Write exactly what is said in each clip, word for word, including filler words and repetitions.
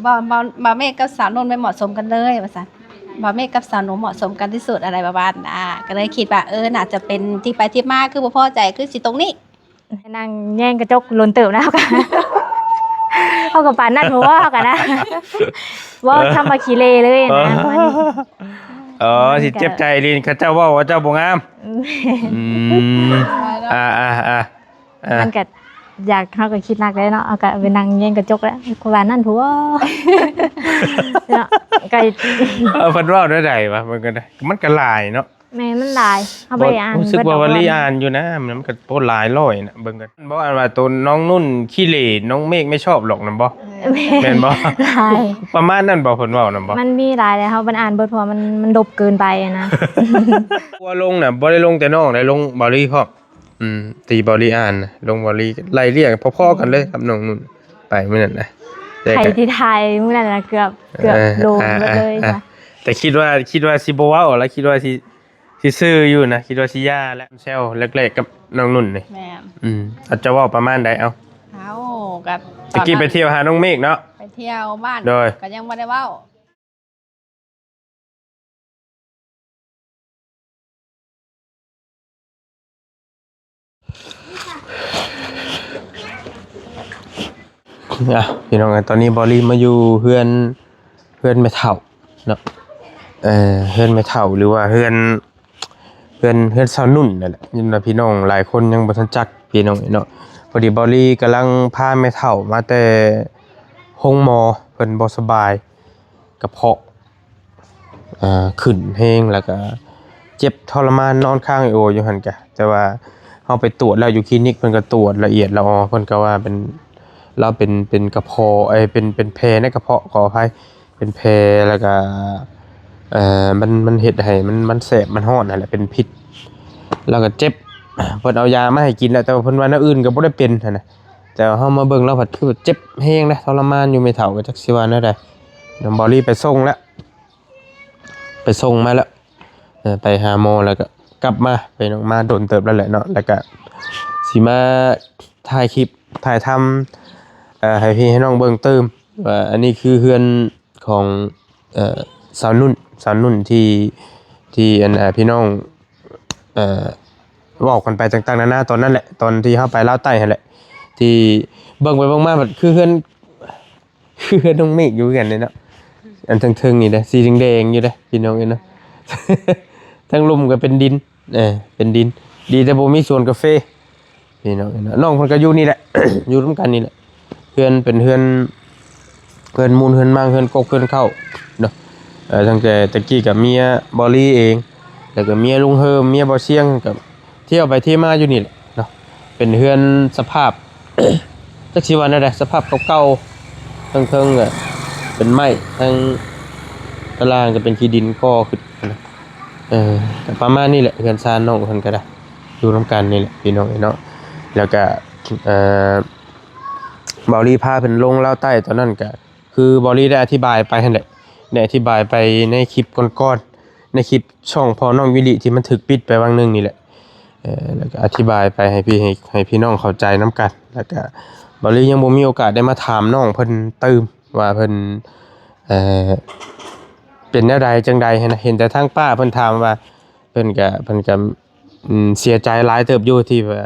บ่าว บ่าว บ่าวเมฆกับสาวนุ่นไม่เหมาะสมกันเลยว่าซั่น บ่าวเมฆกับสาวหนูเหมาะสมกันที่สุด อะไรประมาณนั้น อ่า ก็เลยคิดว่า เออ น่าจะเป็นที่ไปที่มา คือบ่พอใจ คือสิตรงนี้ นั่งแย่งกระจกโลนเติบนะ เฮาก็ เฮาก็ปานนั้นบ่ว่าเฮาก็นะ เว้าทำมาขี้เหร่เลยนะ ประมาณนี้ อ๋อ สิเจ็บใจอีหลี เขาเจ้าเว้าว่าเจ้าบ่งาม อืม อ่า อ่า อ่า อ่า มันก็อยาก เฮาก็คิดหนักแล้วเนาะ เฮาก็ไปนั่งแย่งกระจกแล้ว กูว่านั่นผัว เนาะ ก็ เออ เพิ่นเว้าแนวใดวะ มันก็ได้ มันก็หลายเนาะ แม่นมันหลาย เฮาบ่ได้อ่าน รู้สึกว่า เบิดดอก วลีอ่านอยู่นะ มันก็โพดหลายร้อยนะ เบิ่งกัน บ่อ่านว่าตัวน้องนุ่นขี้เหร่ น้องเมฆไม่ชอบหรอกนั่นบ่ แม่น แม่นบ่ หลาย ประมาณนั้นบ่ เพิ่นเว้านั่นบ่ มันมีหลายแล้ว เฮาบ่ได้อ่านเบิด เพราะว่ามัน มันดบเกินไปอะนะ ทัวร์ลงน่ะ บ่ได้ลงแต่น้อง ได้ลงบ่าวลีพร้อม อืม ตีบ่าวลีอ่านนะ ลงบ่าวลีไล่เรียงพอๆกันเลยกับน้องนุ่น ไปมื้อนั้นนะ แต่ ไผ ก็ ที่ถ่ายมื้อนั้นนะ เกือบ เกือบ เออ โดน อ่า หมดเลย อ่า จ้ะ แต่คิดว่า คิดว่าสิบ่เว้าแล้ว คิดว่าสิ สิซื่ออยู่นะ คิดว่าสิหย่าแล้ว แซวแรกๆกับน้องนุ่นนี่ แม่น อืม อาจจะเว้าประมาณใด เอ้า เอ้า ก็ ตะกี้ไปเที่ยวหาน้องเมฆเนาะ ไปเที่ยวบ้าน โดย ก็ยังบ่ได้เว้า อ่ะ พี่น้องเอ้ย ตอนนี้บ่าวลีมาอยู่เฮือน เฮือนแม่เฒ่าเนาะ เอ่อ เฮือนแม่เฒ่า หรือว่าเฮือน เฮือน เฮือนสาวนุ่นนั่นแหละ นี่นะ พี่น้องหลายคนยังบ่ทันจัก พี่น้องเอ้ยเนาะ พอดีบ่าวลีกำลังพาแม่เฒ่ามาแต่โรงหมอ เพิ่นบ่สบาย กระเพาะ อ่า ขึ้นแฮง แล้วก็เจ็บทรมาน นอนค้างไอโออยู่หั่นกะ แต่ว่าเฮาไปตรวจแล้ว อยู่คลินิกเพิ่นก็ตรวจละเอียดละออ เพิ่นก็ว่าเป็น ลาวเป็น เป็นกระเพาะ เอ้ย เป็น เป็นแผลในกระเพาะ ขออภัย เป็นแผล แล้วก็ เอ่อ มัน มันเฮ็ดให้มัน มันแสบ มันร้อนนั่นแหละ เป็นพิษ แล้วก็เจ็บ เพิ่นเอายามาให้กินแล้ว แต่ว่าเพิ่นว่าแนวอื่นก็บ่ได้เป็นหั้นนะ แต่ว่าเฮามาเบิ่งแล้วพัดคือเจ็บแฮงนะ ทรมานอยู่ แม่เฒ่าก็จักสิว่าแนวใด น้องบ่าวลีไปส่งแล้ว ไปส่งมาแล้ว เอ่อ ไปหาหมอแล้วก็กลับมา ไปน้องมาโดนเติบแล้วแหละเนาะ แล้วก็สิมาถ่ายคลิป ถ่ายทำ เอ่อ ให้พี่ให้น้องเบิ่งเติม ว่าอันนี้คือเฮือนของ เอ่อ สาวนุ่น สาวนุ่นที่ ที่อัน อ่า พี่น้อง เอ่อ เว้ากันไปต่างๆนานาตอนนั้นแหละ ตอนที่เฮาไปลาวใต้หั่นแหละ ที่เบิ่งไปเบิ่งมาบัดคือเฮือน คือเฮือนน้องเมฆอยู่คือกันเลยเนาะ อันเทิงๆนี่เด้ สีแดงๆอยู่เด้ พี่น้องเอ้ยเนาะ ทั้งลุ่มก็เป็นดิน เออ เป็นดิน ดีแต่บ่มีสวนกาแฟ พี่น้องเอ้ยเนาะ น้องเพิ่นก็อยู่นี่แหละ อยู่ร่วมกันนี่แหละ เฮือนเป็นเฮือน เฮือนมูลเฮือนมัง เฮือนกกเฮือนเข้าเนาะ เอ่อ ตั้งแต่ตะกี้กับเมียบ่าวลีเอง แล้วก็เมียลุงเฮิม เมียบ่าวเสียง ก็เที่ยวไปเที่ยวมาอยู่นี่แหละเนาะ เป็นเฮือนสภาพ จักสิว่าแนวใด สภาพเก่าๆ เทิงๆก็เป็นไม้ ทั้งตารางก็เป็นขี้ดินก่อขึ้นนะ เออ ก็ประมาณนี้แหละ เฮือนซานน้องเพิ่นก็ได้ อยู่ร่วมกันนี่แหละ พี่น้องเอ้ยเนาะ แล้วก็ เอ่อ บ่าวลีพาเพิ่นลงลาวใต้ตอนนั้นก็ คือบ่าวลีได้อธิบายไปหั่นแหละ ได้อธิบายไปในคลิปก่อนๆ ในคลิปช่องพ่อน้องวิริที่มันถูกปิดไปวังหนึ่งนี่แหละ เอ่อ แล้วก็อธิบายไปให้พี่ ให้ ให้พี่น้องเข้าใจนำกัน แล้วก็บ่าวลียังบ่มีโอกาสได้มาถามน้องเพิ่นเติมว่าเพิ่น เอ่อ เป็นแนวใดจังใดหั้นนะ เห็นแต่ทางป้าเพิ่นถามว่า เพิ่นก็ เพิ่นก็ อืม เสียใจหลายเติบอยู่ที่ว่า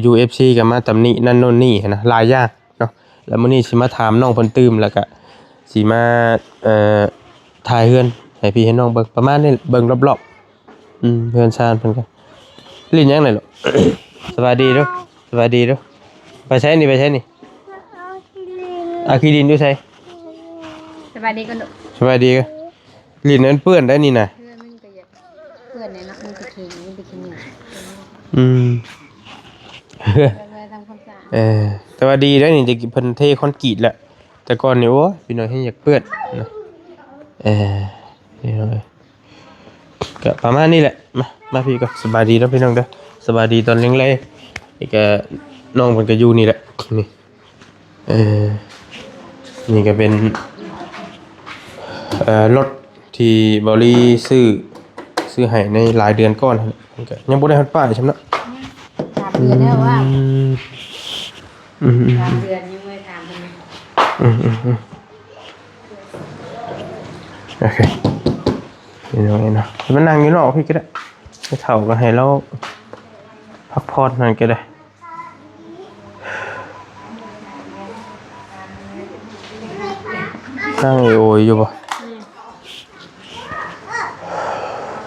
อยู่ๆ เอฟซีก็มาตำหนินั่นโน่นนี่หั้นนะ หลายอย่างเนาะ แล้วมื้อนี้สิมาถามน้องเพิ่นตื่ม แล้วก็สิมา เอ่อ ถ่ายเฮือนให้พี่ให้น้องเบิ่ง ประมาณนี้ เบิ่งรอบๆ อืม เฮือนซานเพิ่นก็ เล่นหยังนี่ลูก สบายดีเด้อ สบายดีเด้อ ไปไสนี่ ไปไสนี่ เอาขี้ดินอยู่ไส สบายดีก่อนลูก สบายดีก่อน เล่นนั้นเปื้อนได้นี่นะ เพื่อนมันก็อยากเปื้อนเนี่ยเนาะ มันก็ขี้ มันก็ขี้เหนียว อืม เพื่อนมาทำความสะอาด เออ แต่ว่าดีแล้วนี่ จะเพิ่นเทคอนกรีตแล้ว แต่ก่อนนี่ โอ้ย พี่น้องให้อยากเปื้อนเนาะ เออ พี่น้องเอ้ย ก็ประมาณนี้แหละ มา มาพี่ก็สบายดีเนาะพี่น้องเด้อ สบายดีตอนแลงๆ นี่ก็น้องเพิ่นก็อยู่นี่แหละ นี่ เออ นี่ก็เป็น เอ่อ รถที่บ่าวลีซื้อ ซื้อให้ในหลายเดือนก่อน มันก็ยังบ่ได้ฮอดป้ายซ้ำเนาะ สามเดือนแล้วว่า อืม อืม อืม สามเดือนยังไม่ได้ถามเพิ่นเลย อืม อืม อืม โอเค พี่น้องเอ้ยเนาะ มานั่งอยู่นอกพี้ก็ได้ ไปเฒ่าก็ให้ลาวพักผ่อนนั่นก็ได้ นั่งโอยอยู่บ่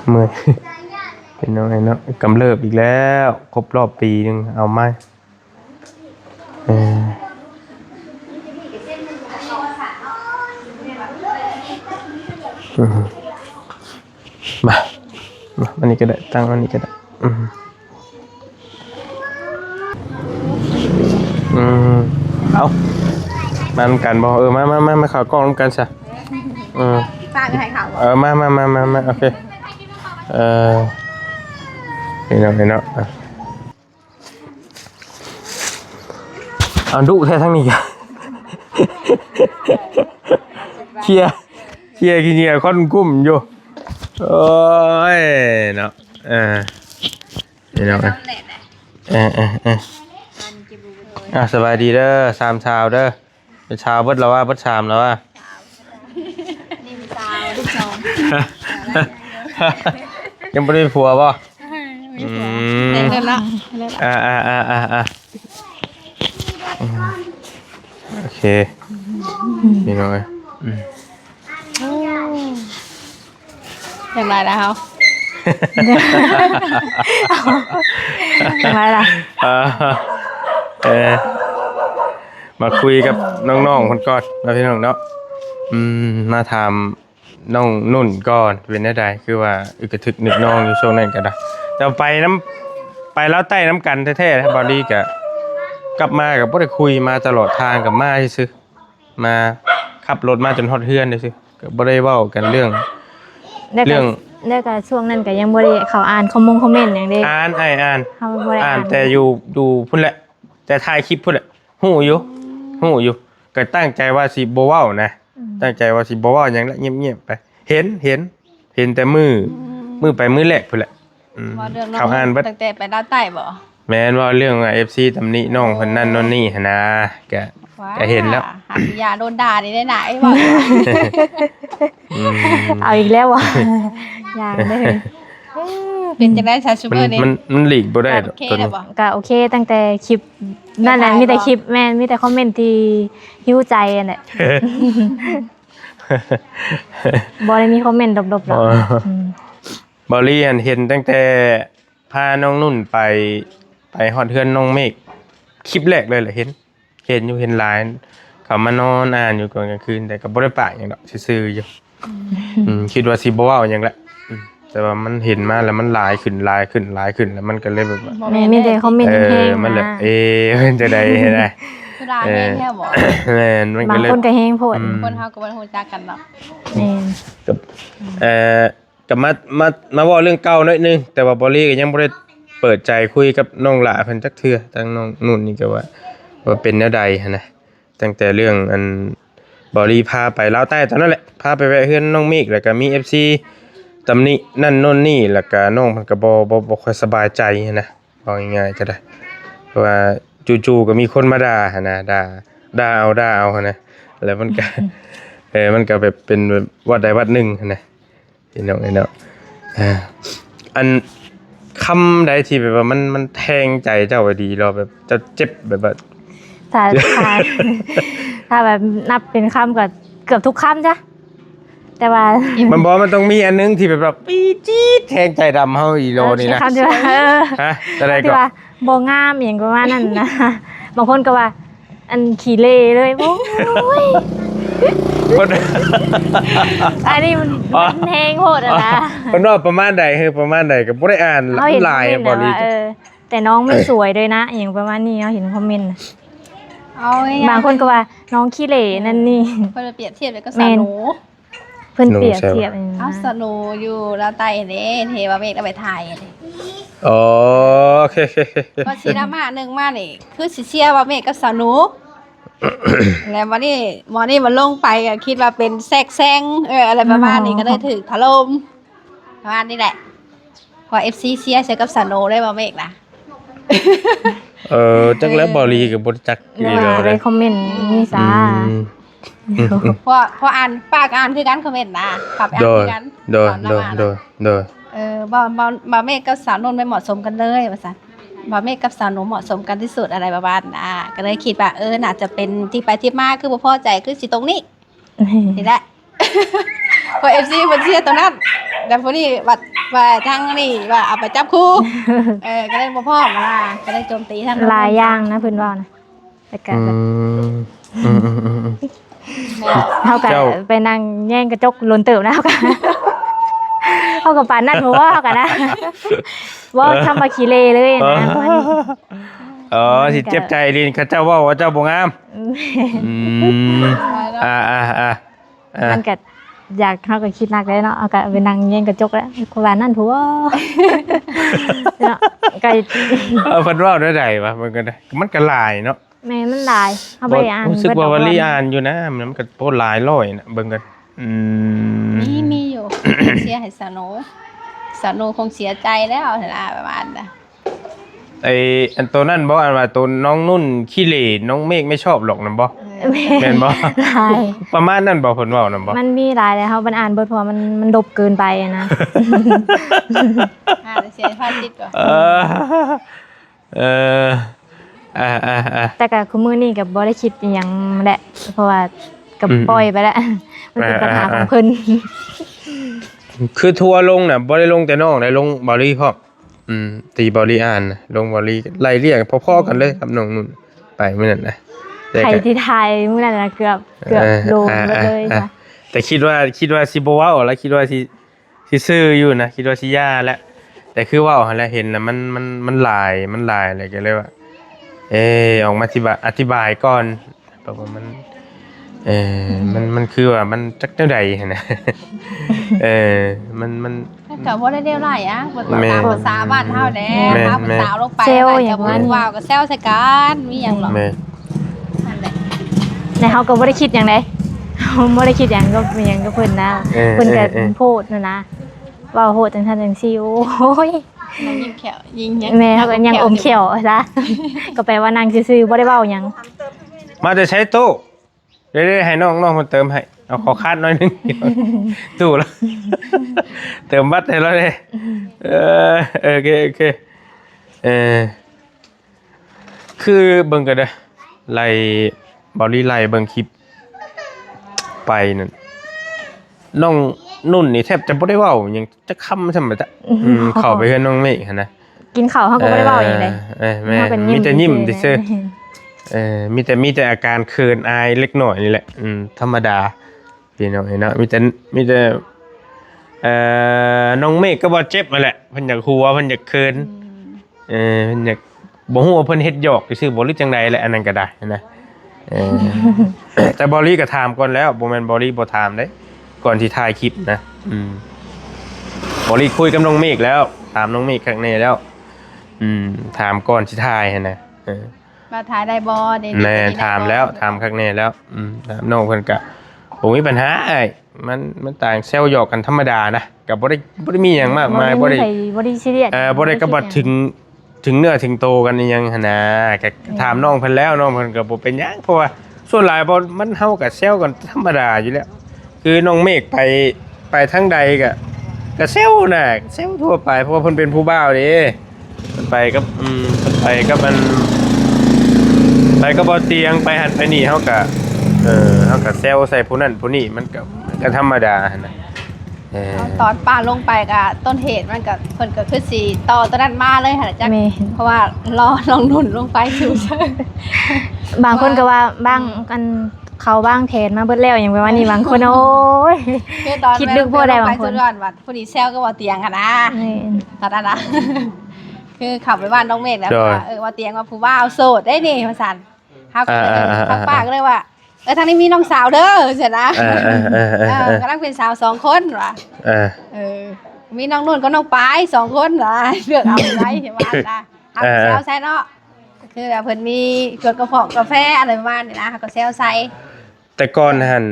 เมื่อย พี่น้องเอ้ยเนาะ กำเริบอีกแล้ว ครบรอบปีหนึ่ง เอาไหม เออ อืม มา มา อันนี้ก็ได้ ตั้งอันนี้ก็ได้ อืม อืม เอา มานำกันบ่ เออ มา มา มา มา เข้ากล้องนำกันซะ อืม ป้าก็ให้เขา เออ มา มา มา มา มา โอเค เออ นี่เนาะ นี่เนาะ อ่ะ เอาดุแท้ทั้งนี้กะ เคลียร์ เคลียร์ขี้เหนียวคนกุ้มอยู่ โอ้ย เนาะ เออ นี่เนาะ เออ เออ เออ อ่ะ สบายดีเด้อ สามสาวเด้อ เป็นสาวเบิดแล้วว่า เบิดสามแล้วว่า นี่เป็นสาวลูกสอง ยังบ่ได้ผัวบ่ อืม แต่งแล้ว อ่า อ่า อ่า อ่า อ่า อืม โอเค พี่น้องเอ้ย อืม อย่างไรแล้ว อย่างไรล่ะ เออ เออ มาคุยกับน้องๆเพิ่นก่อนเนาะพี่น้องเนาะ อืม มาถามน้องนุ่นก่อน เป็นแนวใด คือว่าอึกกระทึกนึกนองอยู่ช่วงนั้นก็ได้ แต่ไปนำ ไปลาวใต้นำกันแท้ๆนะ บอดี้ก็กลับมาก็บ่ได้คุย มาตลอดทาง ก็มาซื่อๆ มาขับรถมาจนฮอดเฮือนซื่อๆ ก็บ่ได้เว้ากันเรื่อง แล้วก็ เรื่อง แล้วก็ช่วงนั้นก็ยังบ่ได้เข้าอ่านคอมมงคอมเมนต์หยังเด้ อ่าน อ้ายอ่าน เฮาบ่ได้อ่าน อ่านแต่อยู่ อยู่พุ้นแหละ แต่ถ่ายคลิปพุ้นแหละ ฮู้อยู่ ฮู้อยู่ ก็ตั้งใจว่าสิบ่เว้านะ อืม ตั้งใจว่าสิบ่เว้าหยังละ เงียบๆไป เห็น เห็น เห็นแต่มื้อ อืม มื้อไปมื้อแรกพุ้นแหละ อืม ว่าเรื่องน้อง เขาอ่านเบิด ตั้งแต่ไปลาวใต้บ่ แม่นว่าเรื่องว่า เอฟซี ตำหนิน้องเพิ่นนั่นโน่นนี่หั้นนะ ก็ ว้า ก็เห็นแล้ว หาสิยาโดนด่านี่ได้หนาไอ้บ่ อืม เอาอีกแล้วว่ะ อย่างเด้อ เป็นจังได๋ซะซุ มัน มื้อนี้ มัน มันหลีกบ่ได้ดอก โอเค ตัวนี้ แล้วบ่ ก็โอเคตั้งแต่คลิปนั่นแหละ ถ่ายๆ มีแต่ บ่ คลิป แม่น มีแต่คอมเมนต์ที่หิวใจนั่นแหละ บ่ได้มีคอมเมนต์ลบๆหรอก อ๋อ อืม บอลลี่หั้นเห็นตั้งแต่พาน้องนุ่นไป ไปฮอดเฮือนน้องเมฆ คลิปแรกเลยแหละ เห็น เห็นอยู่ เห็นหลาย เขามานอนอ่านอยู่ตอนกลางคืน แต่ก็บ่ได้ปากหยังดอก ซื่อๆอยู่ อืม อืม คิดว่าสิบ่เว้าหยังละ อืม แต่ว่ามันเห็นมาแล้วมันหลายขึ้น หลายขึ้น หลายขึ้น แล้วมันก็เลยแบบว่า บ่แม่น มีแต่คอมเมนต์ เออ แห้งๆ มันแบบ นะ เอ๊ะ เป็นจังใด๋นะ คือด่าแห้งแท้บ่ แม่น มันก็เลย บางคนก็แห้งโพด อืม คนเฮาก็บ่รู้จักกันดอก แม่น กับ เอ่อ ก็มา มา มาเว้าเรื่องเก่าหน่อยหนึ่ง แต่ว่าบอลลี่ก็ยังบ่ได้เปิดใจคุยกับน้องหล่าเพิ่นจักเทื่อ ทางน้องนุ่นนี่ก็ว่า ว่าเป็นแนวใดหั้นนะ ตั้งแต่เรื่องอันบอลลี่พาไปลาวใต้ตอนนั้นแหละ พาไปแวะเฮือนน้องเมฆ แล้วก็มี เอฟซี ตำหนินั่นโน่นนี่ แล้วก็น้องเพิ่นก็บ่ บ่ บ่ค่อยสบายใจหั้นนะ เว้าง่ายๆก็ได้ เพราะว่าจู่ๆก็มีคนมาด่าหั้นนะ ด่า ด่าเอา ด่าเอาหั้นนะ แล้วมันก็ เออ มันก็แบบเป็นแบบวัดใดวัดหนึ่งหั้นนะ พี่น้องเอ้ยเนาะ อ่า อันคำใดที่แบบว่ามัน มันแทงใจเจ้าอีหลีหรอ แบบเจ้าเจ็บแบบว่า ถ้า ถ้า ถ้าแบบนับเป็นคำก็เกือบทุกคำจ้ะ แต่ว่า มันบอกมันต้องมีอันนึงที่แบบว่าปี๊ดจี๊ดแทงใจดำเฮาอีหลีนี่นะ คำที่ว่า เออ ฮะ อะไรก็ ที่ว่าบ่งามอหย่างประมาณนั้นนะ บางคนก็ว่า อันขี้เหร่เลย โอ้ย เพิ่น อันนี้มัน อ๋อ มันแฮงโพดอะนะ เพิ่นว่าประมาณใด คือประมาณใดก็บ่ได้อ่าน เฮาเห็น หลาย คอมเมนต์ บ่ดี นะว่า เออ แต่น้องไม่สวยด้วยนะ อย่างประมาณนี้ เฮาเห็นคอมเมนต์นะ เอาง่ายๆ บางคนก็ว่าน้องขี้เหร่นั่นนี่ เพิ่นเปรียบเทียบแล้วก็ แม่น สาวหนู เพิ่นเปรียบเทียบ หนูใช่ปะ อย่างนั้น เอาสาวหนูอยู่ลาวใต้เด้ เทว่าเมฆเอาไปถ่ายเด้ อ๋อ โอเค โอเค โอเค ก็สิดราม่าหนึ่งมานี่ คือสิเชียร์ว่าเมฆกับสาวหนู แล้ววันนี้ วันนี้มันลงไปก็คิดว่าเป็นแทรกแซง เออ อะไรประมาณนี้ อ๋อ ก็เลยถูกถล่ม ประมาณนี้แหละ เพราะ เอฟซี เชียร์ใส่กับสาวหนูได้บ่เมฆนะ เออ จักแล้ว เออ บ่ดีก็บ่จักอีหลี ได้ เลย คอมเมนต์นี่ซะ อืม อืมอืม เพราะเพราะอ่านป้าก็อ่านคือกันคอมเมนต์นะขับไปอ่านคือกัน โดย ตอน โดย มา โดยโดย เออบ่บ่บ่าวเมฆกับสาวนุ่นไม่เหมาะสมกันเลยว่าซั่นบ่าวเมฆกับสาวหนูเหมาะสมกันที่สุดอะไรประมาณนะก็เลยคิดว่าเออน่าจะเป็นที่ไปที่มาคือบ่พอใจคือสิตรงนี้นี่แหละ เพราะเอฟซีเพิ่นเชียร์ตรงนั้นแต่ผู้นี้บัดว่าทางนี้ว่าเอาไปจับคู่เออก็เลยบ่พร้อมนะก็เลยโจมตีทาง หลายอย่างนะเพิ่นเว้านะแต่ก็ อืมอืมอืมอืมอืม เฮาก็ เจ้า ไปนั่งแย่งกระจกลนเติบนะเฮาก็เฮาก็ปานนั้นบ่ว่าเฮาก็นะเว้าทำมาขี้เลเลยนะประมาณนี้ อ๋อสิเจ็บใจลินเขาเจ้าเว่าว่าเจ้าบ่งาม อืมอ่าอ่าอ่าอ่า มันก็อยากเฮาก็คิดหนักเลยเนาะเฮาก็ไปนั่งแย่งกระจกแล้วปานนั้นผัวเนาะก็ เออเพิ่นเว้าได้ใดวะมันก็ได้มันก็หลายเนาะ แม่นมันหลายเฮาบ่ได้อ่าน รู้สึกว่า เบิดดอก วาลีอ่านอยู่นะมันก็โพดหลายร้อยนะเบิ่งกันอืม มีมีอยู่ เชียร์ให้สาวหนูสาวหนูคงเสียใจแล้วนะประมาณนะ ไออันตัวนั่นบ่อันว่าตัวน้องนุ่นขี้เหร่น้องเมฆไม่ชอบหรอกนั่นบ่ เออ แม่นบ่ หลาย ประมาณนั้นบ่เพิ่นเว้านั่นบ่ มันมีหลายแล้วเฮามันอ่านเบิดเพราะว่ามันมันดบเกินไปอะนะ อ่าเสียพลาดจิตก่อน เออเอออ่าอ่าอ่า แต่ก็คือมื้อนี้ก็บ่ได้คิดอีหยังแหละเพราะว่าก็ อืม ปล่อยไปแล้วมันเป็นปัญหาของเพิ่น คือทัวร์ลงน่ะบ่ได้ลงแต่น้องได้ลงเบาลีพร้อมอืมตีเบาลีอ่านน่ะลงเบาลีไล่เรียกพอๆกันเลยกับน้องนุ่นไปมื้อนั้นนะแต่ ไผ ก็ ที่ทายมื้อนั้นนะเกือบเกือบ เออ ลง อ่า ไปเลย อ่า นะ แต่คิดว่าคิดว่าสิบ่เว้าแล้วคิดว่าสิสิซื่ออยู่นะคิดว่าสิย่าแล้วแต่คือเว้าหั่นแหละเห็นนะมันมันมันหลายมันหลายอะไรก็เลยว่า เออออกมาอธิบายอธิบายก่อนแบบว่ามัน เออมันมันคือว่ามันจักแนวใดหั้นนะ เออมันมัน มันก็บ่ได้เรียกหลายอ่ะบ่ แม่น ตามภาษาบ้านเฮาแหละ แม่น ตามภาษาลงไป เซลล์ อะไร อย่า ก็ ง บ่ นั้น ว้าวก็แซวใส่กันมีหยังหรอก แม่น นั่นแหละ แต่เฮาก็บ่ได้คิดหยังไดเฮาบ่ได้คิดหยังก็มีหยังก็เพิ่นนะ เออ เพิ่นก็ เออเออ โพดนะนะเว้าโพดจังซั่นจังซี่โอ้ย มันยิ่งแขวยิ่งยัง แม่เฮาก็ยังอมแข้วซะก็แปลว่านั่งซื่อๆบ่ได้เว้าหยัง มาแต่ใช้ตู้เด้ๆให้น้องน้องมันเติมให้เอาขอคาดหน้อยหนึง ตู้แล้ว เติมบัตรให้เราเลยเออเออโอเคโอเคเออคือเบิ่งกันเด้อไล่เบาลีไล่เบิ่งคลิปไปนั่นน้องนุ่นนี่แทบจะบ่ได้เว้าหยังจักคำซ้ำบ่จ๊ะอืมเข้าไปเฮือนน้องเมฆหั่นนะ กินข้าวเฮาก็บ่ได้เว้าหยังเลย เออแม่น เฮาก็ มีแต่ยิ้มซื่อ ซื่อ เออมีแต่มีแต่อาการเขินอายเล็กน้อยนี่แหละอืมธรรมดาพี่น้องเนาะมีแต่มีแต่เอ่อน้องเมฆก็บ่เจ็บนั่นแหละเพิ่นอยากหัวเพิ่นอยากเขินเออเพิ่นอยากบ่ฮู้ว่าเพิ่นเฮ็ดหยอกซื่อๆบ่หรือจังใดแหละอันนั้นก็ได้นะเออ แต่เบาลีก็ถามก่อนแล้วบ่แม่นเบาลีบ่ถามเด้ก่อนที่ถ่ายคลิปนะอืมเบาลีคุยกับน้องเมฆแล้ว ถามน้องเมฆคักแน่แล้ว อืมถามก่อนสิถ่ายหั้นนะเออ มาถ่ายได้บ่เดี๋ยว แม่ นี้ ถามแล้วถามคักแน่แล้ว อืมถามน้องเพิ่นกะผมมีปัญหาไอ้ายมันมันต่างแซวหยอกกันธรรมดานะกับบ่ได้บ่ได้มีอย่างมากมายบ่ได้ บ่ได้ซีเรียส เออบ่ได้ก็บ่ถึงถึงเนื้อถึงโตกันอิหยังหั้นนะก็ถามน้องเพิ่นแล้วน้องเพิ่นก็บ่เป็นหยังเพราะว่าส่วนหลายบ่มันเฮาก็แซวกันธรรมดาอยู่แล้ว คือน้องเมฆไปไปทางใดก็ก็แซวน่ะแซวทั่วไปเพราะว่าเพิ่นเป็นผู้บ่าวเด้เพิ่นไปกับอืมเพิ่นไปกับมันไปกับบ่เตียงไปหันไปนี่เฮาก็เออเฮาก็แซวใส่ผู้นั้นผู้นี้มันก็มันก็ธรรมดาหั้นนะเออ ตอนป้าลงไปก็ต้นเหตุมันก็เพิ่นก็คือสิต่อตอนนั้นมาเลยหั่นน่ะจัก แม่ เพราะว่ารอน้องนุ่นลงไปสู่เชิง บางคนก็ว่าบางอันเขาวางแผนมาเบิดแล้วอย่างประมาณนี้บางคนโอ้ย คือตอน คิดลึกโพดได้ ลงไป บางคน สุดยอดว่าผู้นี้แซวก็บ่เตียงหั่นนะ แม่น ตอนนั้นนะคือเข้าไปบ้านน้องเมฆแล้ว โดย ว่าเออบ่เตียงว่าผู้บ่าวโสดได้นี่ว่าซั่นครับ อ่าอ่าอ่าอ่า ทางป้าก็เลยว่าเออทางนี้มีน้องสาวเด้อซั่นนะ เออเออเออเออ เออ เออก ำลังเป็นสาวสองคนว่ะ เออ เออ มีน้องนุ่นกับน้องปายสองคนว่ะเลือกเอาไว้เห็นว่านะเอา เออ แซวใส่เนาะคือเพิ่นมีกวดกระเพาะกาแฟอะไรประมาณนี้นะก็แซวใส่ แต่ก่อนหั่น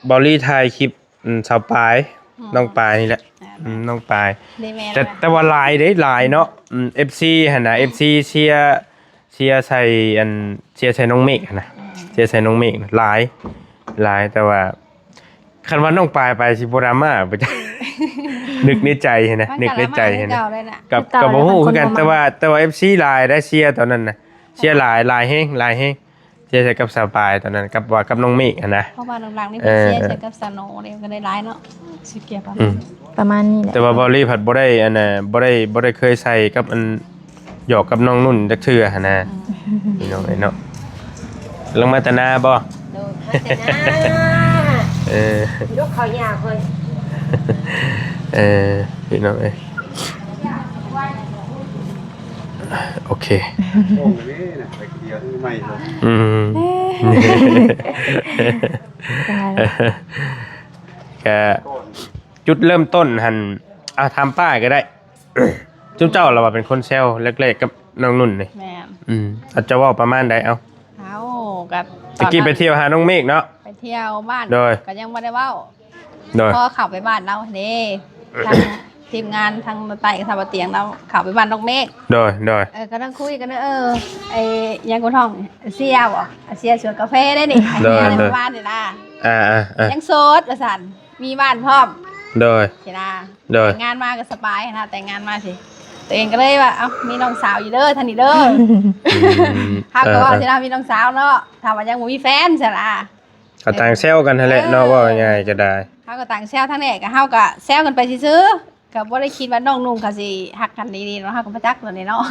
เบาลีถ่ายคลิปอืมสาวปาย อืม น้องปายนี่แหละ อ่า อืมน้องปาย นี่แม่น แต่ ว่ะ แต่ว่าหลายเด้หลายเนาะอืม เอฟซี หั่นนะ เอฟซี เชียร์เชียร์ใส่อันเชียร์ใส่น้องเมฆหั่นนะเชียร์ใส่น้องเมฆนะหลาย หลาย แต่ว่า คันว่าน้องปายไปสิบ่ดราม่าบ่จ๊ะ นึกในใจหั้นนะ มันก็ นึกในใจหั้นนะ ดราม่าคือเก่าเลยน่ะ กับ คือเก่า กับบ่ฮู้คือกัน แล้วมันคนบ่มัก แต่ว่า แต่ว่า เอฟซี หลายได้เชียร์ตอนนั้นนะ เชียร์หลาย หลายแฮง หลายแฮง เชียร์ใส่กับสาวปายตอนนั้น กับว่ากับน้องเมฆหั้นนะ เพราะว่าหลังๆนี่ เออ เชียร์ใส่กับสาวโนเนี่ยก็ได้หลายเนาะ สิเกียร์ประ อื มาณ ม ประมาณนี้แหละ แต่ว่าบอลลี่ผัดบ่ได้อันน่ะ บ่ได้ บ่ได้เคยใส่กับอัน หยอกกับน้องนุ่นจักเทื่อหั้นนะ อืม พี่น้องเอ้ยเนาะ ลงมาแต่นาบ่ โดย มาแต่นา เออ ยกเขายากเพิ่น เออ พี่น้องเอ้ย โอเค โอ้ยนี่นะ ไปเดียวไม่ลง อืม ตายแล้ว ก็จุดเริ่มต้นหั่น เอาถามป้าก็ได้ จุ๊บเจ้าเราว่าเป็นคนแซวแรกๆกับน้องนุ่นนี่ แม่น อืม อาจจะเว้าประมาณใด เอ้า เอ้า ก็ ตะกี้ไปเที่ยวหาน้องเมฆเนาะ ไปเที่ยวบ้าน โดย ก็ยังบ่ได้เว้า โดย พอเข้าไปบ้านเราเด้ ทางทีมงานทางไต่กับสาวเตียงเราเข้าไปบ้านน้องเมฆ โดย โดย เออ ก็นั่งคุยกัน เออ ไอ้ยังกูท้อง เสียบ่ เสียสวนกาแฟได้นี่ โดย อะไร โดย ประมาณนี้นะ อ่า อ่า อ่า ยังโสดว่าซั่น มีบ้านพร้อม โดย สินะ โดย แต่งงานมาก็สบายนะ แต่งงานมาสิ ตัวเองก็เลยว่า เอ้า มีน้องสาวอยู่เด้อ ท่านนี้เด้อ อืม เฮาก็ว่า เออ สินะ มีน้องสาวเนาะ ถ้าว่ายังบ่มีแฟนสินะ ก็ต่างแซวกันหั้นแหละเนาะ เออ เว้าง่ายๆก็ได้ เฮาก็ต่างแซวทั้งนี้ ก็เฮาก็แซวกันไปซื่อๆ ก็บ่ได้คิดว่าน้องนุ่งเขาสิฮักกันดีๆเนาะ เฮาก็บ่จักตัวนี้เนาะ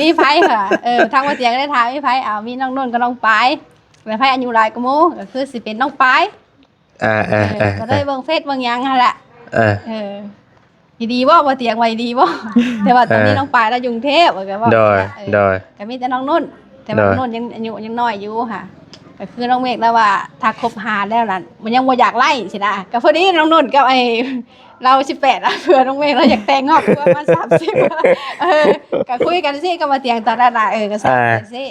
มีไผค่ะ เออ ทางบ่เตียงก็ได้ถามมีไผ เอา มีน้องนุ่นกับน้องปาย แล้วไผอายุหลายกว่าหมู่ ก็คือสิเป็นน้องปาย อ่า อ่า เออ อ่า ก็ได้เบิ่งเฟซเบิ่งหยังหั่นแหละ อ่า เออ ดีบ่ บ่เตียงไว้ดีบ่ แต่ว่าตอนนี้ เออ น้องปายแล้วอยู่กรุงเทพฯ ก็ว่า โดย เออ โดย ก็มีแต่น้องนุ่น แต่ว่า โดย น้องนุ่นยังอายุยังน้อยอยู่ค่ะ ก็คือน้องเมฆแล้วว่าถ้าคบหาแล้วนั่น มันยังบ่อยากไล่สินะ ก็พอดีน้องนุ่นกับไอ้เราสิบแปดอะ เผื่อน้องเมฆเราอยากแต่งงานเพื่อมาสามสิบ เออ ก็คุยกันสิก็มาเตียงตอนนั้นน่ะ เออ ก็สามสิบ อ่า สิ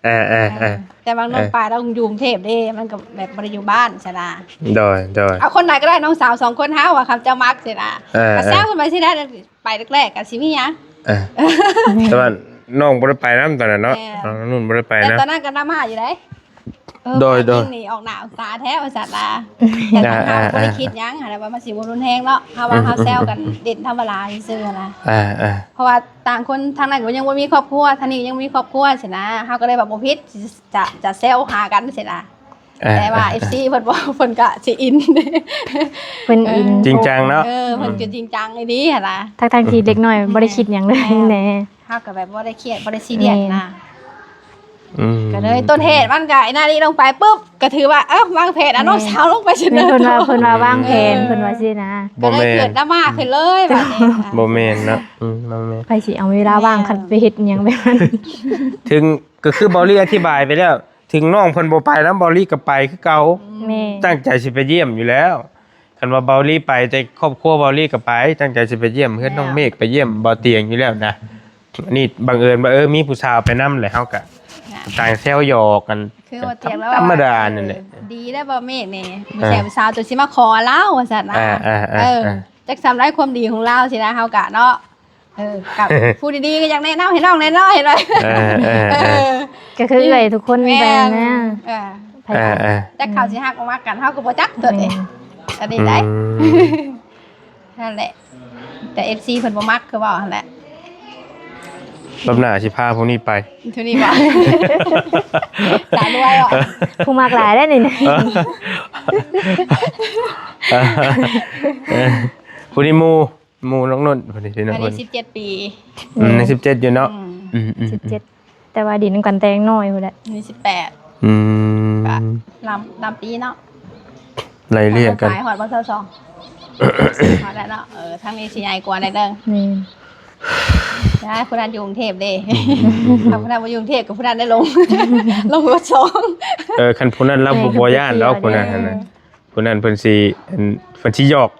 เออ เออ เออ เออ แต่บางน้อง เออ ปายเราอยู่กรุงเทพฯเด้ มันก็แบบบ่ได้อยู่บ้านสินะ โดย โดย เอาคนไหนก็ได้ น้องสาวสองคน เฮาอะ คำเจ้ามักสินะ เออ ก็แซวกันไปสินะ ไปแรกๆ ก็สิมีหยัง เออ แต่ว่าน้องบ่ได้ไปนำตอนนั้นเนาะ แม่น น้องนุ่นบ่ได้ไป แต่ นำ ตอนนั้นก็ดราม่าอยู่เด้ เออ โดย โดย ปายนี่ออกหน้าออกตาแท้ว่าซั่นนะ แต่ทางเฮา อ่า บ่ได้ อ่า คิดหยังหั้นนะ ว่ามันสิบ่รุนแรงเนาะ เฮาว่า อืม เฮาแซวกัน อืม เล่นธรรมดาซื่อๆนะ อ่า อ่า เพราะว่าต่างคนทางนั้นก็ยังบ่มีครอบครัว ทางนี้ยังบ่มีครอบครัวสินะ เฮาก็เลยว่าบ่ผิด จะ จะแซวหากันสินะ อ่า แต่ว่า อ่า เอฟซี เพิ่นบอก เพิ่นก็สิอิน เพิ่นอิน เออ จริงจังเนาะ เออ เพิ่นก็จริงจังอีหลีหั้นนะ ทั้งๆที่เด็กน้อยบ่ได้คิดหยังเลย แม่น แหน่ เฮาก็แบบบ่ได้เครียด บ่ได้ซีเรียสนะ แม่น อืม ก็เลยต้นเหตุมันก็ไอ้หน้านี้ลงไปปุ๊บ ก็ถือว่า เอ้า วางแผนเอาน้อง แม่น สาวลงไปเสนอ แม่น เพิ่นว่า ตัว เพิ่นว่าวางแผน เออ เพิ่นว่าสินะ บ่แม่น ก็เลยเกิดดราม่าขึ้นเลยบัดนี้ บ่แม่นเนาะ อืม บ่แม่น ไผสิเอาเวลาว่าง แม่น คันไปเฮ็ดอิหยังแบบนั้น ถึง ก็คือเบาลี่อธิบายไปแล้ว ถึงน้องเพิ่นบ่ไปนำ เบาลี่ก็ไปคือเก่า แม่น ตั้งใจสิไปเยี่ยมอยู่แล้ว คันว่าเบาลี่ไปแต่ครอบครัวเบาลี่ก็ไป ตั้งใจสิไปเยี่ยมเฮือนน้องเมฆ ไปเยี่ยมบ่าวเตียงอยู่แล้วนะ อันนี้บังเอิญว่า เออ มีผู้สาวไปนำแหละ เฮาก็ นะ ต่างแซวหยอกกัน คือว่าเตียงแล้ว ธรรมดานั่นแหละ เออ ดีแล้วบ่เมฆนี่ มี อ่า แซวผู้สาวตัวสิมาขอลาวว่าซั่นนะ อ่า อ่า อ่า เออ อ่า จักส่ำได้ความดีของลาวสินะ เฮากะเนาะ เออ กับผู้ดีๆก็อยากแนะนำให้น้องแน่นอน เห็นไหม เออ เออ เออ เออ ก็คือเอื้อยทุกคน แม่น ไปนะ เออ ไผ เออ เออ จักเขาสิฮักบ่ฮักกัน เฮาก็บ่จักตัวเอง แม่น อันนี้ได้ อืม นั่นแหละ แต่ เอฟซี เพิ่นบ่มักคือเว้าหั่นแหละ รอบหน้าสิพาพวกนี้ไป เท่านี้บ่ สาวรวยบ่ ผู้มักหลายได้นี่นะ เออ เออ ผู้นี้หมู่ หมู่น้องนุ่น ผู้นี้พี่น้อง อันนี้ เพิ่น สิบเจ็ดปี อืม ยัง สิบเจ็ด อยู่เนาะ อืม อืม อืม สิบเจ็ด แต่ว่าดินกันแต่งน้อยพุ้นแหละ นี่ สิบแปด อืม ก็ลำ ลำปีเนาะ ไล่เรียกกัน ขายฮอดบ่ ซาวสอง ฮอดแล้วเนาะ เออ ทางนี้สิใหญ่กว่าหน่อยหนึ่ง นี่ นะ ผู้นั้นอยู่กรุงเทพฯเด้ อืม อืม อืม ถ้าผู้นั้นบ่อยู่กรุงเทพฯ ก็ผู้นั้นได้ลง ลงรถสอง เออ คันผู้นั้นลาวบ่ แม่น บ่ย้านดอก ก็คือ ผู้นั้น เออ หั่นน่ะ ผู้นั้นเพิ่นสิ อัน เพิ่นสิหยอก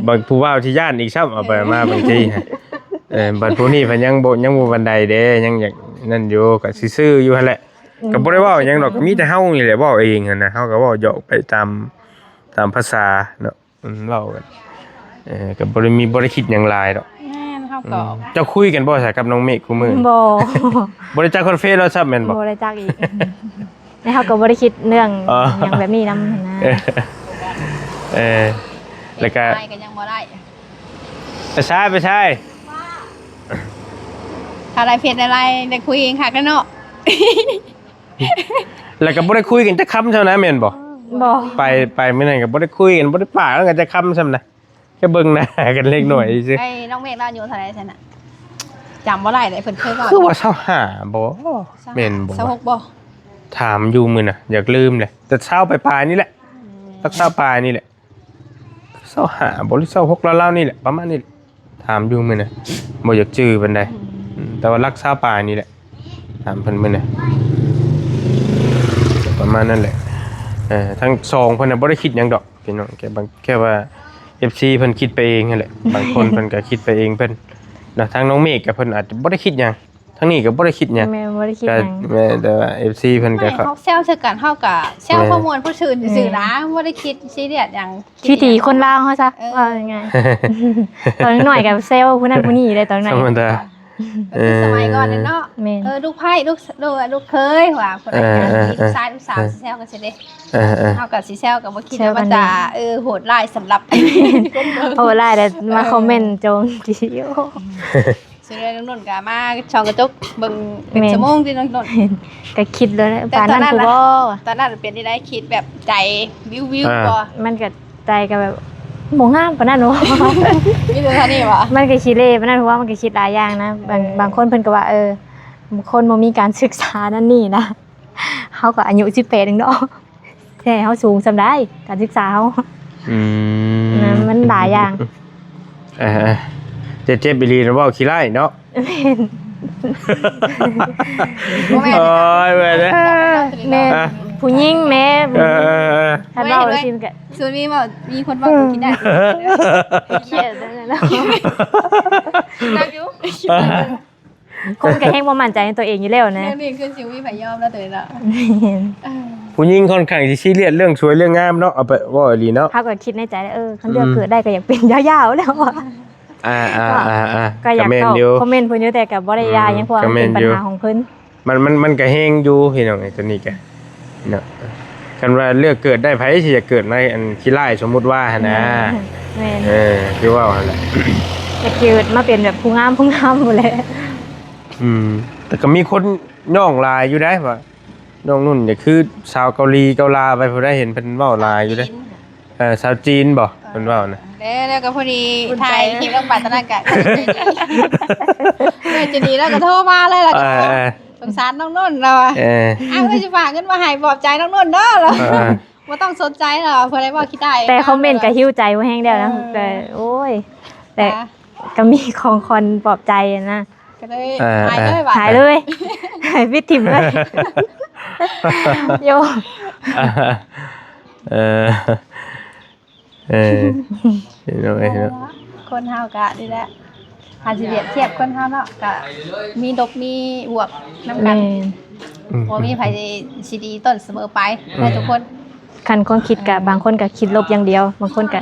บางผู้บ่าวที่ย้านอีกซ้ำ เอาไปมาบางที เออ บัดผู้นี้เพิ่นยังบ่ ยังบ่ปานใดเด้ ยังอยากนั่นอยู่ ก็ซื่อๆอยู่หั่นแหละ อืม ก็บ่ได้เว้าหยังดอก ก็มีแต่เฮานี่แหละเว้าเองหั่นนะ เฮาก็เว้าหยอกไปตาม ตามภาษาเนาะ อืม เว้ากัน เออ ก็บ่ได้มี บ่ได้คิดหยังหลายดอก แม่น เฮาก็ อืม เจ้าคุยกันบ่ซะกับน้องเมฆคู่มื้อ บ่ บ่ได้จักฮอดเฟซลาวซ้ำแม่นบ่ บ่ได้จักอีก แล้วเฮาก็บ่ได้คิดเรื่อง อ๋อ หยังแบบนี้นำหั้นนะ เออ เออ แล้วก็ ไปก็ยังบ่ได้ ไปใช้ ไปใช้ ถ้าได้เพจอะไรได้คุยเองคักแน่เนาะ แล้วก็บ่ได้คุยกันจักคำเท่านั้นแม่นบ่ บ่ ไป ไปมื้อนั้นก็บ่ได้คุยกัน บ่ได้ปากกันจักคำซ้ำนะ แค่เบิ่งหน้ากันเล็กน้อยซื่อ ไอ้น้องเมฆเล่าอายุเท่าไหร่ซั่นน่ะ จำบ่ได้เลย เพิ่นเคยเว้า คือว่าซาวห้าบ่ ซาวห้า แม่นบ่ ซาวหกบ่ ถามอยู่มื้อน่ะ อยากลืมเลย แต่ซาวปลายๆนี่แหละ อืม สักซาวปลายนี่แหละ ซาวห้าบ่หรือซาวหกลาวๆนี่แหละ ประมาณนี้แหละ ถามอยู่มื้อน่ะ บ่อยากจื่อปานใด อืม อืม แต่ว่าหลักซาวปลายนี่แหละ ถามเพิ่นมื้อน่ะ ประมาณนั้นแหละ เอ่อ ทั้งสองเพิ่นน่ะบ่ได้คิดหยังดอก พี่น้อง แค่บาง แค่ว่า เอฟซี เพิ่นคิดไปเองนั่นแหละ บางคนเพิ่นก็คิดไปเองเพิ่นนะ ทางน้องเมฆกับเพิ่นอาจจะบ่ได้คิดหยัง ทางนี้ก็บ่ได้คิดหยัง แม่น บ่ได้คิดหยัง ก็แม่น แต่ว่า เอฟซี เพิ่นก็ ไม่ เขาแซวใส่กัน เฮาก็แซว แม่น ความม่วนผู้ซื่นซื่อๆนะ บ่ได้คิดซีเรียสหยัง วิถีคนลาวเฮาซะ เออ ว่าง่ายๆ ตอนน้อยก็แซวผู้นั้นผู้นี้อยู่เลยตอนน้อย ธรรมดา เออ คือสมัยก่อนน่ะเนาะ แม่น เออ ลูกไผ่ ลูก ลูก ลูกเขยว่า ผู้ใด เออ เออ เออ ลูกชายลูกสาว เออ สิแซวกันซิเด้ เออ เออ เฮาก็สิแซวก็บ่คิด แซวกัน ว่ามันจะ เด้ เออ โหดร้ายสำหรับคนเบิ่ง โหดร้าย แต่มาคอมเมนต์โจมตี โอ้ ส่วนเรื่องน้องนนท์ก็มาส่องกระจกเบิ่งเป็น แม่น ชั่วโมงที่น้องนนท์ ก็คิดแล้วแหละ แต่ ปานนั้น ตอนนั้น ผู้บ่ ตอนนั้นเป็นที่ได้คิดแบบใจวิวๆ อ่า บ่ มันก็ ใจก็แบบบ่งามปานนั้นหวา มีแต่เท่านี้หวา มันก็ขี้เหร่ปานนั้น เพราะว่ามันก็คิดหลายอย่างนะ บาง เออ บางคนเพิ่นก็ว่า เออ คนบ่มีการศึกษานั่นนี่นะ เฮาก็อายุสิบแปดเองเนาะ แท้เฮาสูงส่ำใด การศึกษาเฮา อืม นะ มันหลายอย่าง เออ เจ็บๆ อีหลีนะ เว้าขี้ร้ายเนาะ แม่น บ่แม่น โอ้ย เว้ยเด้อ แม่น ฮะ ผู้หญิงแม่ เออ เออ เออ ถ้าเว้า เว้ย ซิมกะ ส่วนมีเว้า มีคนเว้ากูคิดได้ เครียดแล้วนะ ได้อยู่ คนก็แฮงบ่มั่นใจในตัวเองอยู่แล้วนะ เรื่องนี้คือสิมีไผยอมแล้วตัวเองเนาะ แม่น เออ ผู้หญิงค่อนข้างสิซีเรียสเรื่องสวยเรื่องงามเนาะ เอาไปเว้าอีหลีเนาะ เฮาก็คิดในใจแล้ว เออ คันเลือก อืม เกิดได้ก็อยากเป็นยาวๆ แล้วอะ อ่า อ่า อ่า อ่า ก็อยาก ก็แม่น ตอบ อยู่ คอมเมนต์เพิ่นอยู่ แต่ก็บ่ได้ อืม ว่าหยัง เพราะว่า ก็ มัน แม่น เป็นปัญ อยู่ หาของเพิ่น มัน มัน มันก็แฮงอยู่พี่น้อง ไอ้ตัวนี้ก็เนาะ คันว่าเลือกเกิดได้ ไผสิอยากเกิดในอันขี้ร้าย สมมุติว่าหั่นนะ แม่น แม่น เออ คือว่าหั่นแหละ อยากเกิดมาเป็นแบบผู้งาม ผู้งามพู้นแหละ อืม แต่ก็มีคนย่องหลายอยู่ได้ว่า น้องนุ่นก็คือสาวเกาหลีเกาลาไปพู้นได้ เห็นเพิ่นเว้าหลายอยู่ได้ จีน เออ สาวจีนบ่ เออ เพิ่นเว้านะ แล้ว แล้วก็พอดี อุ่นใจ ถ่ายคลิปลงไปตอนนั้นก็ เออ จะดีแล้วก็โทรมาเลยล่ะ เออ เออ สงสารน้องนุ่นเราอะ เออ อ้าว เพิ่นสิฝากเงินมาให้ปลอบใจน้องนุ่นเด้อ เออ บ่ต้องสนใจหรอก เพิ่นได้เว้าขี้ได้ แต่คอมเมนต์ก็หิวใจบ่แฮงแล้วนะ เออ แต่ โอ้ย แต่ ค่ะ ก็มีของขวัญปลอบใจนะ ก็เลย เออ หายเลย เออ ว่ะ หายเลย หายปิดถิ่มเลย โย เออ เออ พี่น้องเอ้ยเนาะ คนเฮาก็นี่แหละ ถ้าสิเปรียบเทียบคนเฮาเนาะ ก็มีลบมีบวกนำกัน แม่น อืม บ่มีไผสิดีต้นเสมอไป อืม นะทุกคน คันความคิดก็ บางคนก็คิดลบอย่างเดียว บางคนก็